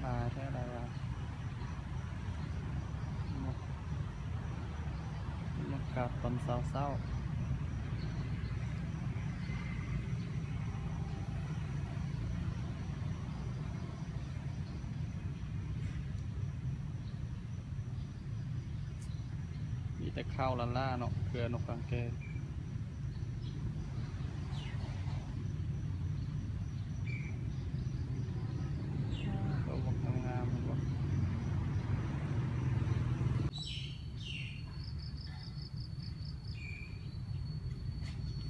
ປ່າແທ້ລະວ່າ ນກ ນກກາບຕອນເຊົ້າໆ. ມີແຕ່ເຂົ້າລ້າໆເນາະ ເຄືອນົກກາງແກ້. ໂອ້ ງາມໆ ເຫັນບໍ່?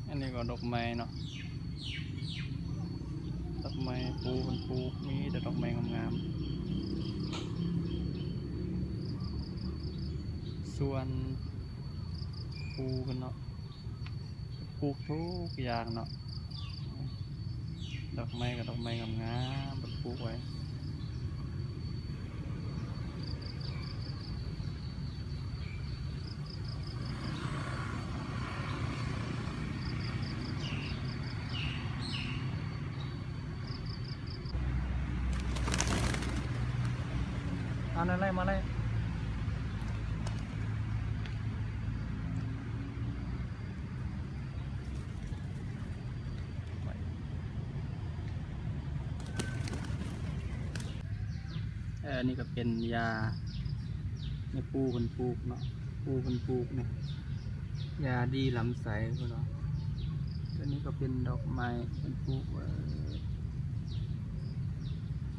ອັນນີ້ກໍດອກໄມ້ເນາະ ດອກໄມ້ປູເພິ່ນປູກ ມີແຕ່ດອກໄມ້ງາມໆ. ສວນປູເພິ່ນເນາະ ປູກທຸກຢ່າງເນາະ ດອກໄມ້ກໍດອກໄມ້ງາມໆ ເພິ່ນປູກໄວ້. ເອົາ ມາເລີຍ ມາເລີຍ. ເອີ ອັນນີ້ກໍເປັນຢາ ແມ່ປູເພິ່ນປູກເນາະ ປູເພິ່ນປູກນີ້ ຢາດີລຳໄສ້ເພິ່ນວ່າ. ຕົວນີ້ກໍເປັນດອກໄມ້ເພິ່ນປູກໄວ້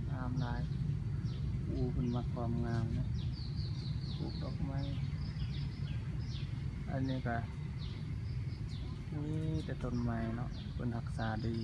ງາມຫຼາຍ. ປູເພິ່ນມັກຄວາມງາມເນາະ ປູກດອກໄມ້. ອັນນີ້ກໍມີແຕ່ຕົ້ນໄມ້ເນາະ ເພິ່ນຮັກສາດີ.